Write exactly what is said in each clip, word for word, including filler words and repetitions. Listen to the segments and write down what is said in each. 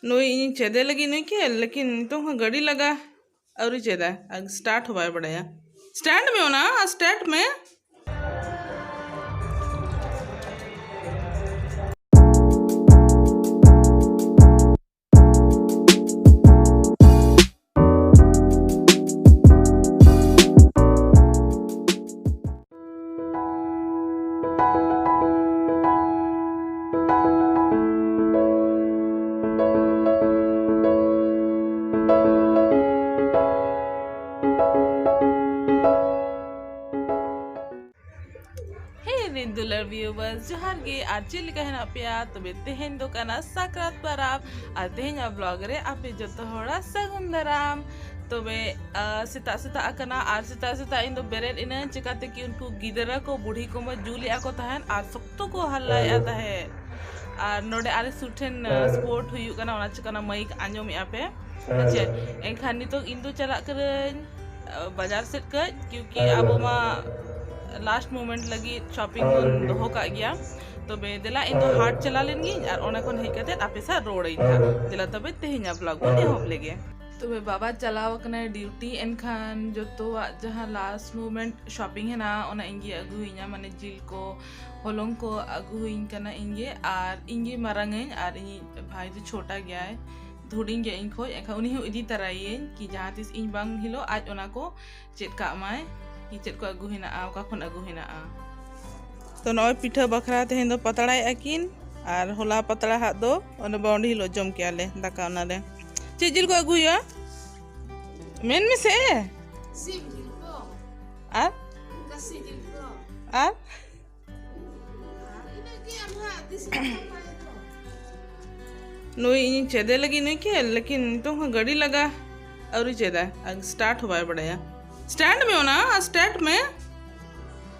ᱱᱩᱭ ᱤᱧ ᱪᱮᱫᱮ ᱞᱟᱹᱜᱤᱫ ᱱᱩᱭ ᱠᱮ, ᱞᱮᱠᱤᱱ ᱱᱤᱛᱚᱝ ᱦᱚᱸ ᱜᱟᱹᱰᱤ ᱞᱟᱜᱟ ᱟᱹᱣᱨᱤ ᱪᱮᱫᱟ, ᱟᱨ start ᱦᱚᱸ ᱵᱟᱭ ᱵᱟᱲᱟᱭᱟ᱾ Stand ᱢᱮ ᱚᱱᱟ, start ᱢᱮ᱾ Hey ᱨᱤᱱ ᱫᱩᱞᱟᱹᱲ viewers, ᱡᱚᱦᱟᱨ ᱜᱮ᱾ ᱟᱨ ᱪᱮᱫ ᱞᱮᱠᱟ ᱦᱮᱱᱟᱜ ᱯᱮᱭᱟ? ᱛᱚᱵᱮ ᱛᱮᱦᱮᱧ ᱫᱚ ᱠᱟᱱᱟ ᱥᱟᱠᱨᱟᱛ ᱯᱟᱨᱟᱵᱽ, ᱟᱨ ᱛᱮᱦᱮᱧᱟᱜ vlog ᱨᱮ ᱟᱯᱮ ᱡᱚᱛᱚ ᱦᱚᱲᱟᱜ ᱥᱟᱹᱜᱩᱱ ᱫᱟᱨᱟᱢ᱾ ᱛᱚᱵᱮ, ᱟ, ᱥᱮᱛᱟᱜ ᱥᱮᱛᱟᱜ ᱟᱠᱟᱱᱟ, ᱟᱨ ᱥᱮᱛᱟᱜ ᱥᱮᱛᱟᱜ ᱤᱧ ᱫᱚ ᱵᱮᱨᱮᱫ ᱤᱱᱟᱹᱧ, ᱪᱮᱠᱟᱛᱮ ᱠᱤ ᱩᱱᱠᱩ ᱜᱤᱫᱽᱨᱟᱹ ᱠᱚ ᱵᱩᱰᱷᱤ ᱠᱚᱢᱟ ᱡᱩᱞᱮᱜᱼᱟ ᱠᱚ ᱛᱟᱦᱮᱸᱫ, ᱟᱨ ᱥᱚᱠᱛᱚ ᱠᱚ ᱦᱟᱞᱞᱟᱭᱮᱜᱼᱟ ᱛᱟᱦᱮᱸᱫ᱾ ᱟᱨ ᱱᱚᱰᱮ ᱟᱞᱮ ᱥᱩᱨ ᱴᱷᱮᱱ, ᱟ, sport ᱦᱩᱭᱩᱜ ᱠᱟᱱᱟ, ᱚᱱᱟ ᱪᱤᱠᱟᱹ ᱚᱱᱟ ᱢᱟᱭᱤᱠ ᱟᱸᱡᱚᱢᱮᱜᱼᱟ ᱯᱮ᱾ ᱟᱪᱪᱷᱟ, ᱮᱱᱠᱷᱟᱱ ᱱᱤᱛᱚᱜ ᱤᱧ ᱫᱚ ᱪᱟᱞᱟᱜ ᱠᱟᱹᱱᱟᱹᱧ, ᱟ, ᱵᱟᱡᱟᱨ ᱥᱮᱫ ᱠᱟᱹᱡ, ᱠᱤᱭᱩᱠᱤ ᱟᱵᱚ ᱢᱟ last moment ᱞᱟᱹᱜᱤᱫ shopping ᱵᱚᱱ ᱫᱚᱦᱚ ᱠᱟᱜ ᱜᱮᱭᱟ᱾ ᱛᱚᱵᱮ ᱫᱮᱞᱟ, ᱤᱧ ᱫᱚ ᱦᱟᱴ ᱪᱟᱞᱟᱣ ᱞᱮᱱ ᱜᱤᱧ, ᱟᱨ ᱚᱸᱰᱮ ᱠᱷᱚᱱ ᱦᱮᱡ ᱠᱟᱛᱮ ᱟᱯᱮ ᱥᱟᱶ ᱨᱚᱲ ᱟᱹᱧ ᱦᱟᱸᱜ᱾ ᱫᱮᱞᱟ ᱛᱚᱵᱮ ᱛᱮᱦᱮᱧᱟᱜ vlog ᱵᱚᱱ ᱮᱦᱚᱵ ᱞᱮᱜᱮ᱾ ᱛᱚᱵᱮ ᱵᱟᱵᱟ ᱪᱟᱞᱟᱣ ᱟᱠᱟᱱᱟᱭ duty, ᱮᱱᱠᱷᱟᱱ ᱡᱚᱛᱚᱣᱟᱜ ᱡᱟᱦᱟᱸ last moment shopping ᱦᱮᱱᱟᱜᱼᱟ, ᱚᱱᱟ ᱤᱧ ᱜᱮ ᱟᱹᱜᱩᱭᱤᱧᱟ, ᱢᱟᱱᱮ ᱡᱤᱞ ᱠᱚ, ᱦᱚᱞᱚᱝ ᱠᱚ ᱟᱹᱜᱩᱭᱤᱧ ᱠᱟᱱᱟ ᱤᱧ ᱜᱮ, ᱟᱨ ᱤᱧ ᱜᱮ ᱢᱟᱨᱟᱝ ᱟᱹᱧ, ᱟᱨ ᱤᱧᱤᱡ ᱵᱷᱟᱭ ᱫᱚ ᱪᱷᱳᱴᱟ ᱜᱮᱭᱟᱭ, ᱦᱩᱰᱤᱧ ᱜᱮᱭᱟ ᱤᱧ ᱠᱷᱚᱡ, ᱮᱱᱠᱷᱟᱱ ᱩᱱᱤ ᱦᱚᱸ ᱤᱫᱤ ᱛᱟᱨᱟᱭᱤᱧ ᱠᱤ ᱡᱟᱦᱟᱸ ᱛᱤᱥ ᱤᱧ ᱵᱟᱝ ᱦᱤᱞᱳᱜ ᱟᱡ ᱚᱱᱟ ᱠᱚ ᱪᱮᱫ ᱠᱟᱜ ᱢᱟᱭ ᱠᱤ ᱪᱮᱫ ᱠᱚ ᱟᱹᱜᱩ ᱦᱮᱱᱟᱜᱼᱟ, ᱚᱠᱟ ᱠᱷᱚᱱ ᱟᱹᱜᱩ ᱦᱮᱱᱟᱜᱼᱟ᱾ ᱛᱚ ᱱᱚᱜᱼᱚᱭ ᱯᱤᱴᱷᱟᱹ ᱵᱟᱠᱷᱨᱟ ᱛᱮᱦᱮᱧ ᱫᱚ ᱯᱟᱛᱲᱟᱭᱮᱫᱼᱟ ᱠᱤᱱ, ᱟᱨ ᱦᱚᱞᱟ ᱯᱟᱛᱲᱟ ᱦᱟᱜ ᱫᱚ ᱚᱱᱮ ᱵᱟᱣᱰᱤ ᱦᱤᱞᱳᱜ ᱡᱚᱢ ᱠᱮᱜᱼᱟ ᱞᱮ ᱫᱟᱠᱟ ᱚᱱᱟᱨᱮ᱾ ᱪᱮᱫ ᱡᱤᱞ ᱠᱚ ᱟᱹᱜᱩ ᱦᱩᱭᱩᱜᱼᱟ? ᱢᱮᱱ ᱢᱮᱥᱮ᱾ ᱥᱤᱢ ᱡᱤᱞ ᱠᱚ᱾ ᱟᱨ? ᱠᱟᱹᱥᱤ ᱡᱤᱞ ᱠᱚ᱾ ᱟᱨ? ᱟᱨ ᱤᱱᱟᱹᱜ ᱜᱮ ᱟᱨ ᱦᱟᱸᱜ ᱛᱤᱥ ᱦᱚᱸ ᱵᱟᱭ ᱫᱚ᱾ ᱱᱩᱭ ᱤᱧ ᱪᱮᱫᱮ ᱞᱟᱹᱜᱤᱫ ᱱᱩᱭ ᱠᱮ, ᱞᱮᱠᱤᱱ ᱱᱤᱛᱚᱝ ᱦᱚᱸ ᱜᱟᱹᱰᱤ ᱞᱟᱜᱟ ᱟᱹᱣᱨᱤ ᱪᱮᱫᱟ, ᱟᱨ start ᱦᱚᱸ ᱵᱟᱭ ᱵᱟᱲᱟᱭᱟ᱾ Stand ᱢᱮ ᱚᱱᱟ, start ᱢᱮ᱾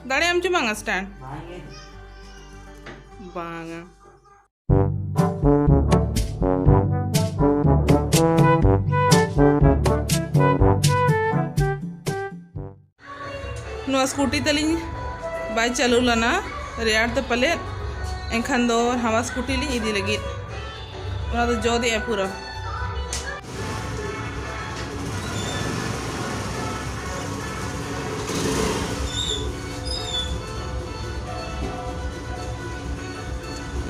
ᱫᱟᱲᱮᱭᱟᱜ ᱟᱢ ᱪᱮ ᱵᱟᱝᱟ stand? ᱵᱟᱝᱜᱮ᱾ ᱵᱟᱝᱟ᱾ ᱱᱚᱣᱟ scooty ᱛᱟᱹᱞᱤᱧ ᱵᱟᱭ ᱪᱟᱹᱞᱩ ᱞᱮᱱᱟ, ᱨᱮᱭᱟᱲ ᱛᱮ ᱯᱟᱞᱮᱫ, ᱮᱱᱠᱷᱟᱱ ᱫᱚ ᱱᱟᱣᱟ scooty ᱞᱤᱧ ᱤᱫᱤ ᱞᱟᱹᱜᱤᱫ᱾ ᱚᱱᱟ ᱫᱚ ᱡᱚ ᱫᱮᱜᱼᱟ ᱯᱩᱨᱟᱹ᱾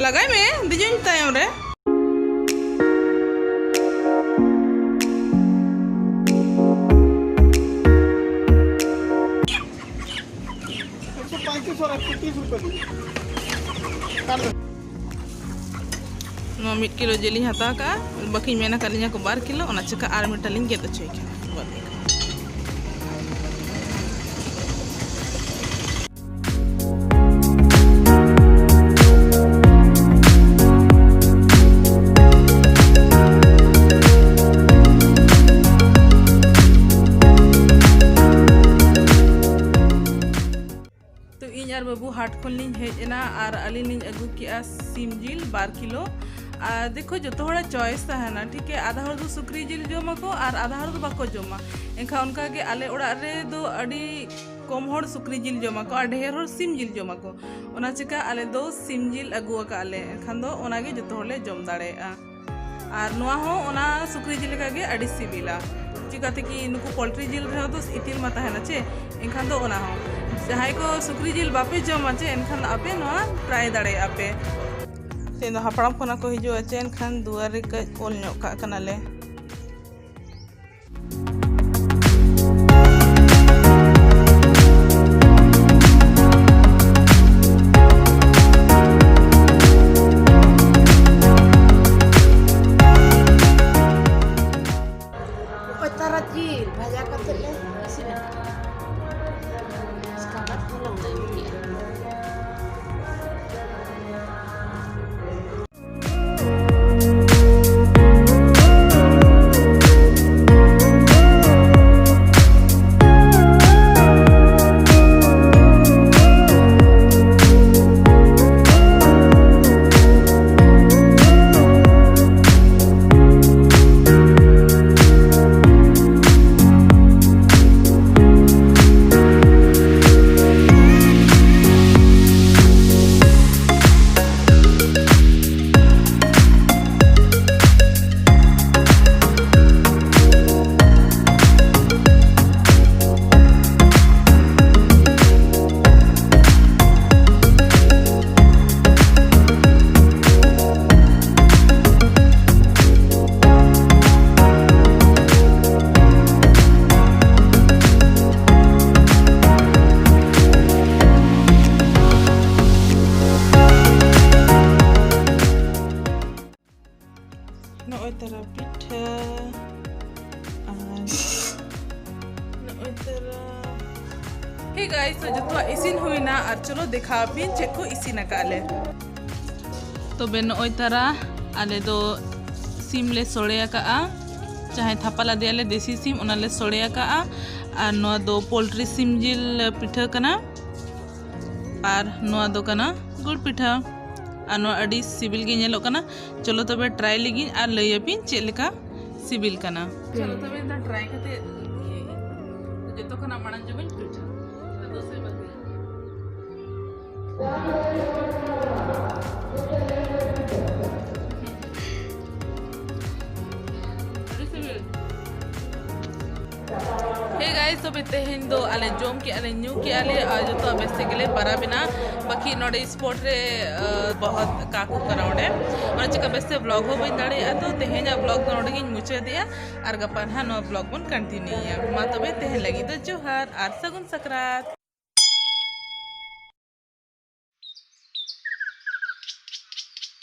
ᱞᱟᱜᱟᱭ ᱢᱮ, ᱫᱮᱡᱚᱜ ᱤᱧ ᱛᱟᱭᱚᱢ ᱨᱮ᱾ ᱱᱚᱣᱟ ᱢᱤᱫ ᱠᱤᱞᱳ ᱡᱤᱞᱤᱧ ᱦᱟᱛᱟᱣ ᱠᱟᱜᱼᱟ, ᱵᱟᱹᱠᱤ ᱢᱮᱱ ᱟᱠᱟᱫ ᱞᱤᱧᱟ ᱠᱚ ᱵᱟᱨ ᱠᱤᱞᱳ, ᱚᱱᱟ ᱪᱤᱠᱟ ᱟᱨ ᱢᱤᱫᱴᱟᱝ ᱞᱤᱧ ᱜᱮᱫ ᱦᱚᱪᱚᱭ ᱠᱟᱱᱟ᱾ ᱛᱚ ᱤᱧ ᱟᱨ ᱵᱟᱹᱵᱩ ᱦᱟᱴ ᱠᱷᱚᱱ ᱞᱤᱧ ᱦᱮᱡ ᱮᱱᱟ ᱟᱨ ᱟᱹᱞᱤᱧ ᱞᱤᱧ ᱟᱹᱜᱩ ᱠᱮᱜᱼᱟ ᱥᱤᱢ ᱡᱤᱞ ᱵᱟᱨ ᱠᱤᱞᱳ᱾ ᱟᱨ ᱫᱮᱠᱷᱳ, ᱡᱚᱛᱚ ᱦᱚᱲᱟᱜ choice ᱛᱟᱦᱮᱱᱟ, ᱴᱷᱤᱠ ᱜᱮᱭᱟ? ᱟᱫᱷᱟ ᱦᱚᱲ ᱫᱚ ᱥᱩᱠᱨᱤ ᱡᱤᱞ ᱡᱚᱢᱟᱠᱚ ᱟᱨ ᱟᱫᱷᱟ ᱦᱚᱲ ᱫᱚ ᱵᱟᱠᱚ ᱡᱚᱢᱟ᱾ ᱮᱱᱠᱷᱟᱱ ᱚᱱᱠᱟ ᱜᱮ ᱟᱞᱮ ᱚᱲᱟᱜ ᱨᱮ ᱫᱚ ᱟᱹᱰᱤ ᱠᱚᱢ ᱦᱚᱲ ᱥᱩᱠᱨᱤ ᱡᱤᱞ ᱡᱚᱢᱟᱠᱚ ᱟᱨ ᱰᱷᱮᱨ ᱦᱚᱲ ᱥᱤᱢ ᱡᱤᱞ ᱡᱚᱢᱟᱠᱚ᱾ ᱚᱱᱟ ᱪᱤᱠᱟ ᱟᱞᱮ ᱫᱚ ᱥᱤᱢ ᱡᱤᱞ ᱟᱹᱜᱩ ᱟᱠᱟᱫ ᱞᱮ, ᱮᱱᱠᱷᱟᱱ ᱫᱚ ᱚᱱᱟ ᱜᱮ ᱡᱚᱛᱚ ᱦᱚᱲᱞᱮ ᱡᱚᱢ ᱫᱟᱲᱮᱭᱟᱜᱼᱟ᱾ ᱟᱨ ᱱᱚᱣᱟ ᱦᱚᱸ ᱚᱱᱟ ᱥᱩᱠᱨᱤ ᱡᱤᱞ ᱞᱮᱠᱟ ᱜᱮ ᱟᱹᱰᱤ ᱥᱤᱵᱤᱞᱟ᱾ ᱪᱤᱠᱟᱹᱛᱮ ᱠᱤ ᱱᱩᱠᱩ poultry ᱡᱤᱞ ᱨᱮᱦᱚᱸ ᱫᱚ ᱤᱛᱤᱞ ᱢᱟ ᱛᱟᱦᱮᱱᱟ ᱪᱮ, ᱮᱱᱠᱷᱟᱱ ᱫᱚ ᱚᱱᱟ ᱦᱚᱸ᱾ ᱡᱟᱦᱟᱸᱭ ᱠᱚ ᱥᱩᱠᱨᱤ ᱡᱤᱞ ᱵᱟᱯᱮ ᱡᱚᱢᱟ ᱪᱮ, ᱮᱱᱠᱷᱟᱱ ᱫᱚ ᱟᱯᱮ ᱱᱚᱣᱟ try ᱫᱟᱲᱮᱭᱟᱜᱼᱟ ᱯᱮ᱾ ᱛᱮᱦᱮᱧ ᱫᱚ ᱦᱟᱯᱲᱟᱢ ᱠᱷᱚᱱᱟᱜ ᱠᱚ ᱦᱤᱡᱩᱜᱼᱟ ᱪᱮ, ᱮᱱᱠᱷᱟᱱ ᱫᱩᱣᱟᱨ ᱨᱮ ᱠᱟᱹᱡ ᱚᱞ ᱧᱚᱜ ᱠᱟᱜ ᱠᱟᱱᱟᱞᱮ᱾ ᱚᱠᱚᱭ ᱛᱟᱨᱟ ᱡᱤᱞ ᱵᱷᱟᱡᱟ ᱠᱟᱛᱮ ᱞᱮ ᱤᱥᱤᱱᱟ᱾ ᱤᱥᱠᱟ ᱵᱟᱫ ᱦᱚᱞᱚᱝ ᱞᱮ ᱮᱢ ᱠᱮᱜᱼᱟ᱾ ᱱᱚᱜᱼᱚᱭ ᱛᱟᱨᱟ ᱯᱤᱴᱷᱟᱹ ᱟᱨ ᱱᱚᱜᱼᱚᱭ ᱛᱟᱨᱟ᱾ Hey guys, ᱛᱚ ᱡᱚᱛᱚᱣᱟᱜ ᱤᱥᱤᱱ ᱦᱩᱭᱱᱟ ᱟᱨ ᱪᱚᱞᱚ ᱫᱮᱠᱷᱟᱣ ᱟᱯᱮᱭᱟᱹᱧ ᱪᱮᱫ ᱠᱚ ᱤᱥᱤᱱ ᱟᱠᱟᱫ ᱞᱮ᱾ ᱛᱚᱵᱮ ᱱᱚᱜᱼᱚᱭ ᱛᱟᱨᱟ ᱟᱞᱮ ᱫᱚ ᱥᱤᱢ ᱞᱮ ᱥᱚᱲᱮ ᱟᱠᱟᱫᱼᱟ, ᱡᱟᱦᱟᱸᱭ ᱛᱷᱟᱯᱟ ᱞᱟᱫᱮᱭᱟᱞᱮ ᱫᱮᱥᱤ ᱥᱤᱢ, ᱚᱱᱟ ᱞᱮ ᱥᱚᱲᱮ ᱟᱠᱟᱫᱼᱟ᱾ ᱟᱨ ᱱᱚᱣᱟ ᱫᱚ ᱯᱳᱞᱴᱨᱤ ᱥᱤᱢ ᱡᱤᱞ ᱯᱤᱴᱷᱟᱹ ᱠᱟᱱᱟ, ᱟᱨ ᱱᱚᱣᱟ ᱫᱚ ᱠᱟᱱᱟ ᱜᱩᱲ ᱯᱤᱴᱷᱟᱹ᱾ ᱟᱨ ᱱᱚᱣᱟ ᱟᱹᱰᱤ ᱥᱤᱵᱤᱞ ᱜᱮ ᱧᱮᱞᱚᱜ ᱠᱟᱱᱟ᱾ ᱪᱚᱞᱚ ᱛᱚᱵᱮ ᱴᱨᱟᱭ ᱞᱮᱜᱤᱧ ᱟᱨ ᱞᱟᱹᱭ ᱟᱯᱮᱧ ᱪᱮᱫ ᱞᱮᱠᱟ ᱥᱤᱵᱤᱞ ᱠᱟᱱᱟ᱾ ᱪᱚᱞᱚ ᱛᱚᱵᱮ ᱤᱧ ᱫᱚ ᱴᱨᱟᱭ ᱠᱟᱛᱮ ᱤᱭᱟᱹᱭᱟᱹᱧ᱾ ᱡᱚᱛᱚ ᱠᱷᱚᱱᱟᱜ ᱢᱟᱲᱟᱝ ᱡᱚᱢᱟᱹᱧ ᱯᱤᱴᱷᱟᱹ᱾ ᱫᱚᱥᱮ ᱵᱟᱡᱮ᱾ ᱟᱹᱰᱤ ᱥᱤᱵᱤᱞ᱾ Hey guys, ᱛᱚᱵᱮ ᱛᱮᱦᱮᱧ ᱫᱚ ᱟᱞᱮ ᱡᱚᱢ ᱠᱮᱜᱼᱟ ᱞᱮ, ᱧᱩ ᱠᱮᱜᱼᱟ ᱞᱮ ᱟᱨ ᱡᱚᱛᱚᱣᱟᱜ ᱵᱮᱥ ᱛᱮᱜᱮ ᱞᱮ ᱯᱟᱨᱟᱵ ᱮᱱᱟ᱾ ᱵᱟᱹᱠᱤ ᱱᱚᱰᱮ spot ᱨᱮ, ᱟ, ᱵᱚᱦᱚᱛ ᱠᱟᱠᱩ ᱠᱟᱱᱟ ᱚᱸᱰᱮ, ᱚᱱᱟ ᱪᱤᱠᱟ ᱵᱮᱥ ᱛᱮ vlog ᱦᱚᱸ ᱵᱟᱹᱧ ᱫᱟᱲᱮᱭᱟᱜᱼᱟ᱾ ᱛᱚ ᱛᱮᱦᱮᱧᱟᱜ vlog ᱫᱚ ᱱᱚᱰᱮ ᱜᱤᱧ ᱢᱩᱪᱟᱹᱫᱮᱜᱼᱟ ᱟᱨ ᱜᱟᱯᱟ ᱱᱟᱦᱟᱜ ᱱᱚᱣᱟ vlog ᱵᱚᱱ continueᱭᱟ᱾ ᱢᱟ ᱛᱚᱵᱮ ᱛᱮᱦᱮᱧ ᱞᱟᱹᱜᱤᱫ ᱫᱚ ᱡᱚᱦᱟᱨ ᱟᱨ ᱥᱟᱹᱜᱩᱱ ᱥᱟᱠᱨᱟᱛ᱾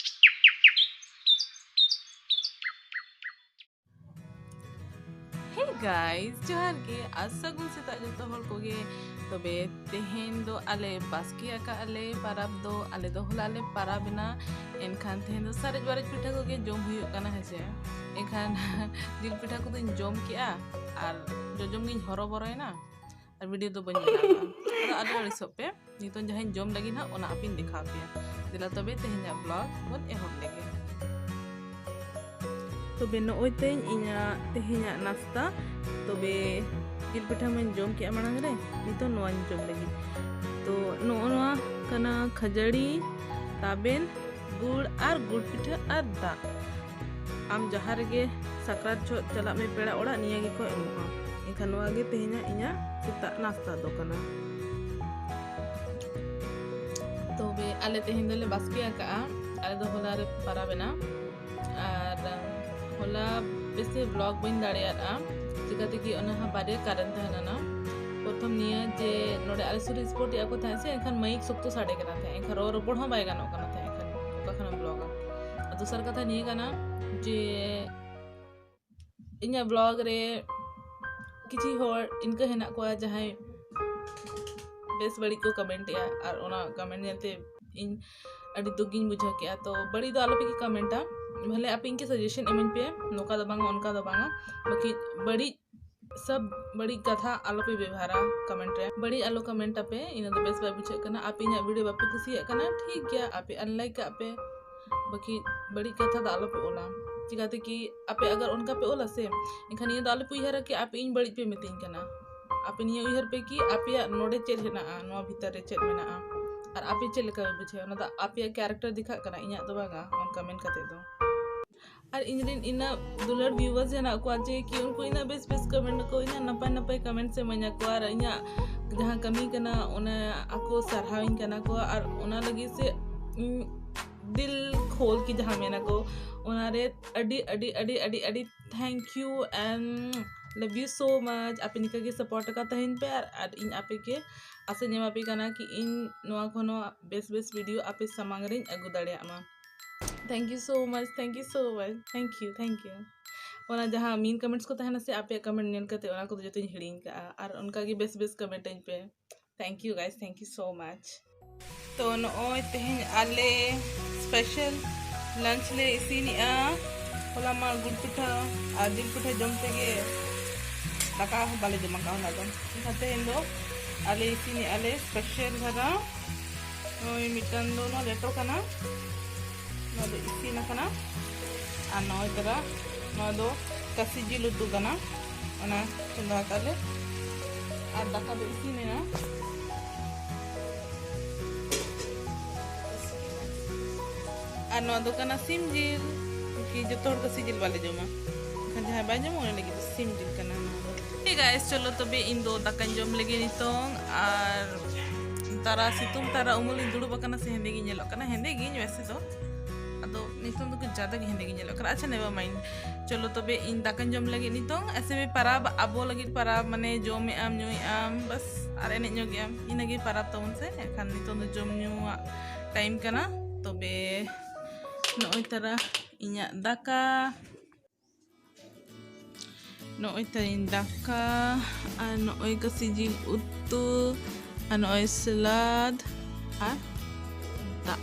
Hey guys, ᱡᱚᱦᱟᱨ ᱜᱮ ᱟᱨ ᱥᱟᱹᱜᱩᱱ ᱥᱮᱛᱟᱜ ᱡᱚᱛᱚ ᱦᱚᱲ ᱠᱚᱜᱮ᱾ ᱛᱚᱵᱮ ᱛᱮᱦᱮᱧ ᱫᱚ ᱟᱞᱮ ᱵᱟᱥᱠᱮ ᱟᱠᱟᱫ ᱞᱮ ᱯᱟᱨᱟᱵᱽ ᱫᱚ, ᱟᱞᱮ ᱫᱚ ᱦᱚᱞᱟ ᱞᱮ ᱯᱟᱨᱟᱵᱽ ᱮᱱᱟ᱾ ᱮᱱᱠᱷᱟᱱ ᱛᱮᱦᱮᱧ ᱫᱚ ᱥᱟᱨᱮᱡ ᱵᱟᱨᱮᱡ ᱯᱤᱴᱷᱟᱹ ᱠᱚᱜᱮ ᱡᱚᱢ ᱦᱩᱭᱩᱜ ᱠᱟᱱᱟ, ᱦᱮᱸ ᱥᱮ᱾ ᱮᱱᱠᱷᱟᱱ ᱡᱤᱞ ᱯᱤᱴᱷᱟᱹ ᱠᱚᱫᱚᱧ ᱡᱚᱢ ᱠᱮᱜᱼᱟ ᱟᱨ ᱡᱚᱡᱚᱢ ᱜᱤᱧ ᱦᱚᱨᱚᱵᱚᱨᱚᱭᱮᱱᱟ ᱟᱨ video ᱫᱚ ᱵᱟᱹᱧ ᱵᱮᱱᱟᱣ ᱠᱟᱜᱼᱟ᱾ ᱟᱫᱚ ᱟᱞᱚ ᱟᱹᱲᱤᱥᱚᱜ ᱯᱮ᱾ ᱱᱤᱛᱚᱝ ᱡᱟᱦᱟᱸᱧ ᱡᱚᱢ ᱞᱟᱹᱜᱤᱫ ᱦᱟᱸᱜ, ᱚᱱᱟ ᱟᱯᱮᱧ ᱫᱮᱠᱷᱟᱣ ᱯᱮᱭᱟ᱾ ᱫᱮᱞᱟ ᱛᱚᱵᱮ, ᱛᱮᱦᱮᱧᱟᱜ vlog ᱵᱚᱱ ᱮᱦᱚᱵ ᱞᱮᱜᱮ᱾ ᱛᱚᱵᱮ, ᱱᱚᱜᱼᱚᱭ ᱛᱮᱧ ᱤᱧᱟᱹᱜ ᱛᱮᱦᱮᱧᱟᱜ ᱱᱟᱥᱛᱟ᱾ ᱛᱚᱵᱮ, ᱡᱤᱞ ᱯᱤᱴᱷᱟᱹ ᱢᱟᱧ ᱡᱚᱢ ᱠᱮᱜᱼᱟ ᱢᱟᱲᱟᱝ ᱨᱮ, ᱱᱤᱛᱚᱝ ᱱᱚᱣᱟᱧ ᱡᱚᱢ ᱞᱟᱹᱜᱤᱫ᱾ ᱛᱚ, ᱱᱚᱜᱼᱚ ᱱᱚᱣᱟ ᱠᱟᱱᱟ ᱠᱷᱟᱹᱡᱟᱹᱲᱤ, ᱛᱟᱵᱮᱱ, ᱜᱩᱲ ᱟᱨ ᱜᱩᱲ ᱯᱤᱴᱷᱟᱹ ᱟᱨ ᱫᱟᱜ᱾ ᱟᱢ ᱡᱟᱦᱟᱸ ᱨᱮᱜᱮ ᱥᱟᱠᱨᱟᱛ ᱡᱚᱦᱚᱜ ᱪᱟᱞᱟᱜ ᱢᱮ ᱯᱮᱲᱟ ᱚᱲᱟᱜ, ᱱᱤᱭᱟᱹ ᱜᱮᱠᱚ ᱮᱢᱚᱜᱼᱟ᱾ ᱮᱱᱠᱷᱟᱱ ᱱᱚᱣᱟ ᱜᱮ ᱛᱮᱦᱮᱧᱟᱜ ᱤᱧᱟᱹᱜ ᱥᱮᱛᱟᱜ ᱱᱟᱥᱛᱟ ᱫᱚ ᱠᱟᱱᱟ᱾ ᱛᱚᱵᱮ ᱟᱞᱮ ᱛᱮᱦᱮᱧ ᱫᱚᱞᱮ ᱵᱟᱥᱠᱮ ᱟᱠᱟᱜᱼᱟ᱾ ᱟᱞᱮ ᱫᱚ ᱦᱚᱞᱟ ᱨᱮ ᱯᱟᱨᱟᱵᱽ ᱮᱱᱟ᱾ ᱟᱨ ᱦᱚᱞᱟ ᱵᱮᱥ ᱛᱮ vlog ᱵᱟᱹᱧ ᱫᱟᱲᱮᱭᱟᱫᱼᱟ, ᱪᱤᱠᱟᱹ ᱛᱮᱜᱮ ᱚᱱᱟ ᱦᱚᱸ ᱵᱟᱨᱭᱟ ᱠᱟᱨᱚᱱ ᱛᱟᱦᱮᱸ ᱞᱮᱱᱟ᱾ ᱯᱨᱚᱛᱷᱚᱢ ᱱᱤᱭᱟᱹ ᱡᱮ ᱱᱚᱰᱮ ᱟᱞᱮ ᱥᱩᱨ ᱨᱮ spot ᱮᱫ ᱠᱚ ᱛᱟᱦᱮᱸᱫ ᱥᱮ, ᱮᱱᱠᱷᱟᱱ ᱢᱟᱭᱤᱠ ᱥᱚᱠᱛᱚ ᱥᱟᱰᱮ ᱠᱟᱱᱟ ᱛᱟᱦᱮᱸᱫ, ᱮᱱᱠᱷᱟᱱ ᱨᱚᱲ ᱨᱚᱯᱚᱲ ᱦᱚᱸ ᱵᱟᱭ ᱜᱟᱱᱚᱜ ᱠᱟᱱᱟ ᱛᱟᱦᱮᱸᱫ, ᱮᱱᱠᱷᱟᱱ ᱚᱠᱟ ᱠᱷᱚᱱᱮᱢ vlogᱟ? ᱟᱨ ᱫᱚᱥᱟᱨ ᱠᱟᱛᱷᱟ ᱱᱤᱭᱟᱹ ᱠᱟᱱᱟ, ᱡᱮ ᱤᱧᱟᱹᱜ ᱵᱞᱚᱜ ᱨᱮ ᱠᱤᱪᱷᱩ ᱦᱚᱲ ᱤᱱᱠᱟᱹ ᱦᱮᱱᱟᱜ ᱠᱚᱣᱟ ᱡᱟᱦᱟᱸᱭ ᱵᱮᱥ ᱵᱟᱹᱲᱤᱡ ᱠᱚ ᱠᱚᱢᱮᱱᱴ ᱮᱜᱼᱟ, ᱟᱨ ᱚᱱᱟ ᱠᱚᱢᱮᱱᱴ ᱧᱮᱞᱛᱮ ᱤᱧ ᱟᱹᱰᱤ ᱫᱩᱠ ᱜᱤᱧ ᱵᱩᱡᱷᱟᱹᱣ ᱠᱮᱜᱼᱟ᱾ ᱛᱚ ᱵᱟᱹᱲᱤᱡ ᱫᱚ ᱟᱞᱚᱯᱮ ᱠᱚᱢᱮᱱᱴᱟ, ᱵᱷᱟᱞᱮ ᱟᱯᱮ ᱤᱧ ᱠᱤ ᱥᱟᱡᱮᱥᱚᱱ ᱤᱢᱟᱹᱧ ᱯᱮ, ᱱᱚᱝᱠᱟ ᱫᱚ ᱵᱟᱝᱟ, ᱚᱱᱠᱟ ᱫᱚ ᱵᱟᱝᱟ, ᱵᱟᱹᱠᱤ ᱵᱟᱹᱲᱤᱡ ᱥᱟᱵ ᱵᱟᱹᱲᱤᱡ ᱠᱟᱛᱷᱟ ᱟᱞᱚᱯᱮ ᱵᱮᱵᱚᱦᱟᱨᱟ ᱠᱚᱢᱮᱱᱴ ᱨᱮ, ᱵᱟᱹᱲᱤᱡ ᱟᱞᱚ ᱠᱚᱢᱮᱱᱴ ᱟᱯᱮ, ᱤᱱᱟᱹ ᱫᱚ ᱵᱮᱥ ᱵᱟᱭ ᱵᱩᱡᱷᱟᱹᱜ ᱠᱟᱱᱟ᱾ ᱟᱯᱮ ᱤᱧᱟᱹᱜ ᱵᱷᱤᱰᱤᱭᱳ ᱵᱟᱯᱮ ᱠᱩᱥᱤᱭᱟᱜ ᱠᱟᱱᱟ, ᱴᱷᱤᱠ ᱜᱮᱭᱟ, ᱟᱯᱮ ᱟᱱᱞᱟᱭᱤᱠ ᱠᱟᱜ ᱯᱮ, ᱵᱟᱹᱠᱤ ᱵᱟᱹᱲᱤᱡ ᱠᱟᱛᱷᱟ ᱫᱚ ᱟᱞᱚᱯᱮ ᱚᱞᱟ᱾ ᱪᱤᱠᱟᱹᱛᱮ ᱠᱤ ᱟᱯᱮ ᱟᱜᱟᱨ ᱚᱱᱠᱟ ᱯᱮ ᱚᱞᱟ ᱥᱮ, ᱮᱱᱠᱷᱟᱱ ᱱᱤᱭᱟᱹ ᱫᱚ ᱟᱞᱚᱯᱮ ᱩᱭᱦᱟᱹᱨᱟ ᱠᱤ ᱟᱯᱮ ᱤᱧ ᱵᱟᱹᱲᱤᱡ ᱯᱮ ᱢᱤᱛᱟᱹᱧ ᱠᱟᱱᱟ᱾ ᱟᱯᱮ ᱱᱤᱭᱟᱹ ᱩᱭᱦᱟᱹᱨ ᱯᱮ ᱠᱤ ᱟᱯᱮᱭᱟᱜ ᱱᱚᱰᱮ ᱪᱮᱫ ᱦᱮᱱᱟᱜᱼᱟ, ᱱᱚᱣᱟ ᱵᱷᱤᱛᱟᱹᱨ ᱨᱮ ᱪᱮᱫ ᱢᱮᱱᱟᱜᱼᱟ, ᱟᱨ ᱟᱯᱮ ᱪᱮᱫ ᱞᱮᱠᱟ ᱯᱮ ᱵᱩᱡᱷᱟᱹᱣᱟ᱾ ᱚᱱᱟ ᱫᱚ ᱟᱯᱮᱭᱟᱜ ᱠᱮᱨᱮᱠᱴᱟᱨ ᱫᱮᱠᱷᱟᱜ ᱠᱟᱱᱟ, ᱤᱧᱟᱹᱜ ᱫᱚ ᱵᱟᱝᱟ ᱚᱱᱠᱟ ᱢᱮᱱ ᱠᱟᱛᱮ ᱫᱚ᱾ ᱟᱨ ᱤᱧᱨᱮᱱ ᱤᱱᱟᱹᱜ ᱫᱩᱞᱟᱹᱲ ᱵᱷᱤᱭᱩᱣᱟᱨᱥ ᱦᱮᱱᱟᱜ ᱠᱚᱣᱟ ᱡᱮ ᱠᱤ ᱩᱱᱠᱩ ᱤᱱᱟᱹᱜ ᱵᱮᱥ ᱵᱮᱥ ᱠᱚᱢᱮᱱᱴ ᱟᱠᱚ, ᱤᱱᱟᱹᱜ ᱱᱟᱯᱟᱭ ᱱᱟᱯᱟᱭ ᱠᱚᱢᱮᱱᱴᱥ ᱮ ᱤᱢᱟᱹᱧᱟ ᱠᱚ, ᱟᱨ ᱤᱧᱟᱹᱜ ᱡᱟᱦᱟᱸ ᱠᱟᱹᱢᱤ ᱠᱟᱱᱟ ᱚᱱᱟ ᱟᱠᱚ ᱥᱟᱨᱦᱟᱣᱤᱧ ᱠᱟᱱᱟ ᱠᱚ, ᱟᱨ ᱚᱱᱟ ᱞᱟᱹᱜᱤᱫ ᱥᱮ ᱤᱧ ᱫᱤᱞ ᱠᱷᱳᱞ ᱠᱤ ᱡᱟᱦᱟᱸ ᱢᱮᱱᱟ ᱠᱚ, ᱚᱱᱟᱨᱮ ᱟᱹᱰᱤ ᱟᱹᱰᱤ ᱟᱹᱰᱤ ᱟᱹᱰᱤ ᱟᱹᱰᱤ thank you and love you so much. ᱟᱯᱮ ᱱᱤᱝᱠᱟᱹ ᱜᱮ ᱥᱟᱯᱳᱨᱴ ᱟᱠᱟᱫ ᱛᱟᱦᱮᱱ ᱯᱮ, ᱟᱨ ᱟᱨ ᱤᱧ ᱟᱯᱮ ᱜᱮ ᱟᱥᱟᱧ ᱮᱢᱟ ᱯᱮ ᱠᱟᱱᱟ ᱠᱤ ᱤᱧ ᱱᱚᱣᱟ ᱠᱷᱚᱱ ᱦᱚᱸ ᱵᱮᱥ ᱵᱮᱥ ᱵᱷᱤᱰᱤᱭᱳ ᱟᱯᱮ ᱥᱟᱢᱟᱝ ᱨᱤᱧ ᱟᱹᱜᱩ ᱫᱟᱲᱮᱭᱟᱜ ᱢᱟ᱾ Thank you so much, thank you so much, thank you, thank you. ᱚᱱᱟ ᱡᱟᱦᱟᱸ mean comments ᱠᱚ ᱛᱟᱦᱮᱱᱟ ᱥᱮ, ᱟᱯᱮᱭᱟᱜ ᱠᱚᱢᱮᱱᱴ ᱧᱮᱞ ᱠᱟᱛᱮ ᱚᱱᱟ ᱠᱚᱫᱚ ᱡᱚᱛᱚᱧ ᱦᱤᱲᱤᱧ ᱠᱟᱜᱼᱟ, ᱟᱨ ᱚᱱᱠᱟᱜᱮ ᱵᱮᱥ ᱵᱮᱥ ᱠᱚᱢᱮᱱᱴ ᱟᱹᱧ ᱯᱮ᱾ Thank you guys, thank you so much. ᱛᱚ ᱱᱚᱜᱼᱚᱭ ᱛᱮᱦᱮᱧ ᱟᱞᱮ ᱥᱯᱮᱥᱟᱞ ᱞᱟᱧᱪ ᱞᱮ ᱤᱥᱤᱱᱮᱜᱼᱟ᱾ ᱦᱚᱞᱟ ᱢᱟ ᱜᱩᱲ ᱯᱤᱴᱷᱟᱹ ᱟᱨ ᱡᱤᱞ ᱯᱤᱴᱷᱟᱹ ᱡᱚᱢ ᱛᱮᱜᱮ ᱫᱟᱠᱟ ᱦᱚᱸ ᱵᱟᱞᱮ ᱡᱚᱢ ᱟᱠᱟᱫᱼᱟ ᱦᱚᱞᱟ ᱫᱚ᱾ ᱮᱱᱠᱷᱟᱱ ᱛᱮᱦᱮᱧ ᱫᱚ ᱟᱞᱮ ᱤᱥᱤᱱᱮᱜᱼᱟ ᱞᱮ ᱥᱯᱮᱥᱟᱞ ᱫᱷᱟᱨᱟ᱾ ᱱᱚᱜᱼᱚᱭ ᱢᱤᱫᱴᱟᱝ ᱫᱚ ᱱᱚᱣᱟ ᱞᱮᱴᱚ ᱠᱟᱱᱟ, ᱱᱚᱣᱟ ᱫᱚ ᱤᱥᱤᱱ ᱟᱠᱟᱱᱟ᱾ ᱟᱨ ᱱᱚᱜᱼᱚᱭ ᱛᱟᱨᱟ ᱱᱚᱣᱟ ᱫᱚ ᱠᱟᱹᱥᱤ ᱡᱤᱞ ᱩᱛᱩ ᱠᱟᱱᱟ, ᱚᱱᱟ ᱪᱚᱸᱫᱟ ᱟᱠᱟᱫ ᱞᱮ᱾ ᱟᱨ ᱫᱟᱠᱟ ᱫᱚ ᱤᱥᱤᱱ ᱮᱱᱟ᱾ ᱟᱨ ᱱᱚᱣᱟ ᱫᱚ ᱠᱟᱱᱟ ᱥᱤᱢ ᱡᱤᱞ, ᱠᱤ ᱡᱚᱛᱚ ᱦᱚᱲ ᱠᱟᱹᱥᱤ ᱡᱤᱞ ᱵᱟᱞᱮ ᱡᱚᱢᱟ, ᱮᱱᱠᱷᱟᱱ ᱡᱟᱦᱟᱸᱭ ᱵᱟᱭ ᱡᱚᱢᱟ ᱩᱱᱤ ᱞᱟᱹᱜᱤᱫ ᱫᱚ ᱥᱤᱢ ᱡᱤᱞ ᱠᱟᱱᱟ ᱱᱚᱣᱟ ᱫᱚ᱾ Hey guys, ᱪᱚᱞᱚ ᱛᱚᱵᱮ ᱤᱧ ᱫᱚ ᱫᱟᱠᱟᱧ ᱡᱚᱢ ᱞᱟᱹᱜᱤᱫ ᱱᱤᱛᱚᱝ᱾ ᱟᱨ ᱛᱟᱨᱟ ᱥᱤᱛᱩᱝ ᱛᱟᱨᱟ ᱩᱢᱩᱞ ᱤᱧ ᱫᱩᱲᱩᱵ ᱟᱠᱟᱱᱟ ᱥᱮ ᱦᱮᱸᱫᱮ ᱜᱤᱧ ᱧᱮᱞᱚᱜ ᱠᱟᱱᱟ? ᱦᱮᱸᱫᱮ ᱜᱤᱧ ᱣᱮᱥᱮ ᱫᱚ, ᱟᱫᱚ ᱱᱤᱛᱚᱝ ᱫᱚ ᱠᱟᱹᱡ ᱡᱟᱫᱟ ᱜᱮ ᱦᱮᱸᱫᱮ ᱜᱤᱧ ᱧᱮᱞᱚᱜ ᱠᱟᱱᱟ᱾ ᱟᱪᱪᱷᱟ, never mind, ᱪᱚᱞᱚ ᱛᱚᱵᱮ ᱤᱧ ᱫᱟᱠᱟᱧ ᱡᱚᱢ ᱞᱟᱹᱜᱤᱫ ᱱᱤᱛᱚᱝ᱾ ᱮᱥᱮ ᱵᱷᱤ ᱯᱟᱨᱟᱵᱽ, ᱟᱵᱚ ᱞᱟᱹᱜᱤᱫ ᱯᱟᱨᱟᱵᱽ ᱢᱟᱱᱮ ᱡᱚᱢᱮᱜ ᱟᱢ, ᱧᱩᱭᱮᱜ ᱟᱢ, ᱵᱟᱥ ᱟᱨ ᱮᱱᱮᱡ ᱧᱚᱜᱮᱜ ᱟᱢ, ᱤᱱᱟᱹᱜᱮ ᱯᱟᱨᱟᱵᱽ ᱛᱟᱵᱚᱱ ᱥᱮ᱾ ᱮᱱᱠᱷᱟᱱ ᱱᱤᱛᱚᱝ ᱫᱚ ᱡᱚᱢ ᱧᱩᱣᱟᱜ ᱴᱟᱭᱤᱢ ᱠᱟᱱᱟ᱾ ᱛᱚᱵᱮ ᱱᱚᱜᱼᱚᱭ ᱛᱟᱨᱟ ᱤᱧᱟᱹᱜ ᱫᱟᱠᱟ, ᱱᱚᱜᱼᱚᱭ ᱛᱟᱨᱟ ᱤᱧ ᱫᱟᱠᱟ, ᱟᱨ ᱱᱚᱜᱼᱚᱭ ᱠᱟᱹᱥᱤ ᱡᱤᱞ ᱩᱛᱩ, ᱟᱨ ᱱᱚᱜᱼᱚᱭ ᱥᱟᱞᱟᱫ ᱟᱨ ᱫᱟᱜ᱾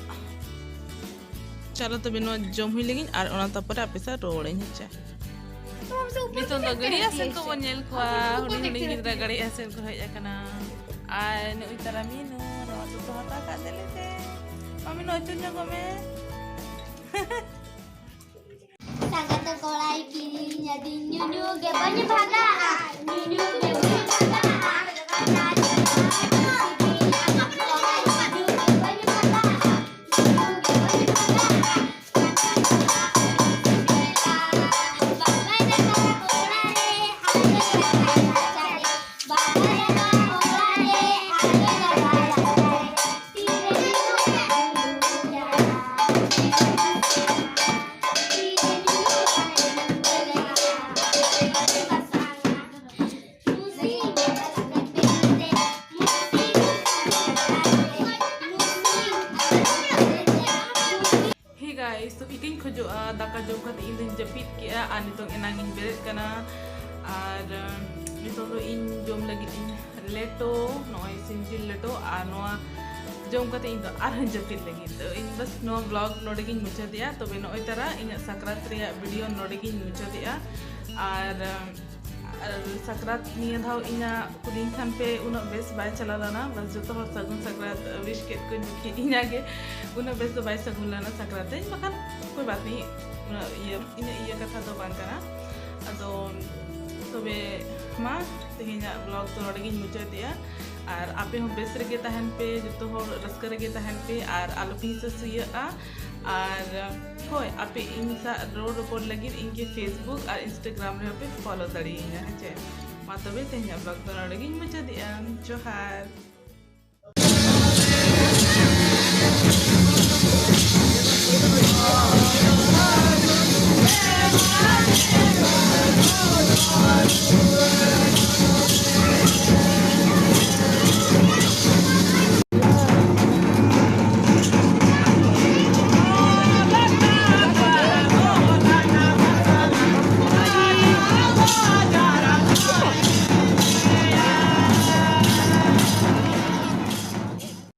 ᱪᱚᱞᱚ ᱛᱚᱵᱮ ᱱᱚᱣᱟ ᱡᱚᱢ ᱦᱩᱭ ᱞᱮᱜᱤᱧ ᱟᱨ ᱚᱱᱟ ᱛᱟᱯᱚᱨᱮ ᱟᱯᱮ ᱥᱟᱶ ᱨᱚᱲᱟᱹᱧ, ᱦᱮᱸ ᱪᱮ? ᱱᱤᱛᱚᱝ ᱫᱚ ᱜᱟᱹᱰᱤ ᱟᱥᱮᱱ ᱠᱚᱵᱚᱱ ᱧᱮᱞ ᱠᱚᱣᱟ, ᱦᱩᱰᱤᱧ ᱦᱩᱰᱤᱧ ᱜᱤᱫᱽᱨᱟᱹ ᱜᱟᱹᱰᱤ ᱟᱥᱮᱱ ᱠᱚ ᱦᱮᱡ ᱟᱠᱟᱱᱟ᱾ ᱟᱨ ᱱᱩᱭ ᱛᱟᱨᱟ ᱢᱤᱱᱩ, ᱱᱚᱣᱟ ᱫᱚ ᱦᱟᱛᱟᱣ ᱠᱟᱜ ᱫᱮᱞᱮ ᱥᱮ᱾ ᱢᱟᱢᱤ, ᱱᱚᱣᱟ ᱪᱩ ᱧᱚᱜᱚᱜ ᱢᱮ᱾ ᱥᱟᱸᱜᱟᱛ ᱠᱚᱲᱟᱭ ᱠᱤᱨᱤᱧ ᱟᱹᱫᱤᱧ, ᱧᱩᱧᱩ ᱜᱮ ᱵᱟᱹᱧ ᱵᱷᱟᱜᱟᱜᱼᱟ, ᱧᱩᱧᱩ ᱜᱮ ᱵᱟᱹᱧ ᱵᱷᱟᱜᱟᱜᱼᱟ᱾ Hey guys, ᱛᱚ ᱤᱠᱟᱹᱧ ᱠᱷᱚᱡᱚᱜᱼᱟ, ᱫᱟᱠᱟ ᱡᱚᱢ ᱠᱟᱛᱮ ᱤᱧ ᱫᱚᱧ ᱡᱟᱹᱯᱤᱫ ᱠᱮᱜᱼᱟ ᱟᱨ ᱱᱤᱛᱚᱝ ᱮᱱᱟᱝ ᱤᱧ ᱵᱮᱨᱮᱫ ᱠᱟᱱᱟ᱾ ᱟᱨ ᱟᱸ, ᱱᱤᱛᱚᱝ ᱫᱚ ᱤᱧ ᱡᱚᱢ ᱞᱟᱹᱜᱤᱫ ᱤᱧ ᱞᱮᱴᱚ, ᱱᱚᱜᱼᱚᱭ ᱥᱤᱢ ᱡᱤᱞ ᱞᱮᱴᱚ, ᱟᱨ ᱱᱚᱣᱟ ᱡᱚᱢ ᱠᱟᱛᱮ ᱤᱧ ᱫᱚ ᱟᱨᱦᱚᱸ ᱡᱟᱹᱯᱤᱫ ᱞᱟᱹᱜᱤᱫ᱾ ᱛᱚ ᱤᱧ ᱵᱟᱥ ᱱᱚᱣᱟ vlog ᱱᱚᱰᱮ ᱜᱤᱧ ᱢᱩᱪᱟᱹᱫᱮᱜᱼᱟ᱾ ᱛᱚᱵᱮ ᱱᱚᱜᱼᱚᱭ ᱛᱟᱨᱟ ᱤᱧᱟᱹᱜ ᱥᱟᱠᱨᱟᱛ ᱨᱮᱭᱟᱜ video ᱱᱚᱰᱮ ᱜᱤᱧ ᱢᱩᱪᱟᱹᱫᱮᱜᱼᱟ᱾ ᱟᱨ ᱟᱸ, ᱟᱨ ᱥᱟᱠᱨᱟᱛ ᱱᱤᱭᱟᱹ ᱫᱷᱟᱣ ᱤᱧᱟᱹᱜ ᱠᱩᱞᱤᱧ ᱠᱷᱟᱱ ᱯᱮ, ᱩᱱᱟᱹᱜ ᱵᱮᱥ ᱵᱟᱭ ᱪᱟᱞᱟᱣ ᱞᱮᱱᱟ᱾ ᱵᱟᱥ ᱡᱚᱛᱚ ᱦᱚᱲ ᱥᱟᱹᱜᱩᱱ ᱥᱟᱠᱨᱟᱛ wish ᱠᱮᱫ ᱠᱚᱧ, ᱵᱟᱠᱷᱟᱱ ᱤᱧᱟᱹᱜ ᱜᱮ ᱩᱱᱟᱹᱜ ᱵᱮᱥ ᱫᱚ ᱵᱟᱭ ᱥᱟᱹᱜᱩᱱ ᱞᱮᱱᱟ ᱥᱟᱠᱨᱟᱛ ᱨᱮ᱾ ᱵᱟᱠᱷᱟᱱ ᱠᱳᱭ ᱵᱟᱛ ᱱᱮᱦᱤ, ᱩᱱᱟᱹᱜ ᱤᱭᱟᱹ, ᱤᱱᱟᱹᱜ ᱤᱭᱟᱹ ᱠᱟᱛᱷᱟ ᱫᱚ ᱵᱟᱝ ᱠᱟᱱᱟ᱾ ᱟᱫᱚ ᱛᱚᱵᱮ ᱢᱟ, ᱛᱮᱦᱮᱧᱟᱜ vlog ᱫᱚ ᱱᱚᱰᱮ ᱜᱤᱧ ᱢᱩᱪᱟᱹᱫᱮᱜᱼᱟ᱾ ᱟᱨ ᱟᱯᱮ ᱦᱚᱸ ᱵᱮᱥ ᱨᱮᱜᱮ ᱛᱟᱦᱮᱱ ᱯᱮ, ᱡᱚᱛᱚ ᱦᱚᱲ ᱨᱟᱹᱥᱠᱟᱹ ᱨᱮᱜᱮ ᱛᱟᱦᱮᱱ ᱯᱮ, ᱟᱨ ᱟᱞᱚ ᱯᱮ ᱦᱤᱥᱟᱹ ᱥᱩᱭᱟᱹᱜᱼᱟ᱾ ᱟᱨ ᱦᱳᱭ, ᱟᱯᱮ ᱤᱧ ᱥᱟᱶ ᱨᱚᱲ ᱨᱚᱯᱚᱲ ᱞᱟᱹᱜᱤᱫ ᱤᱧ ᱜᱮ Facebook ᱟᱨ Instagram ᱨᱮᱦᱚᱸ ᱯᱮ follow ᱫᱟᱲᱮᱭᱟᱹᱧᱟ, ᱦᱮᱸ ᱪᱮ? ᱢᱟ ᱛᱚᱵᱮ ᱛᱮᱦᱮᱧᱟᱜ vlog ᱫᱚ ᱱᱚᱰᱮ ᱜᱤᱧ ᱢᱩᱪᱟᱹᱫᱮᱜᱼᱟ᱾ ᱡᱚᱦᱟᱨ᱾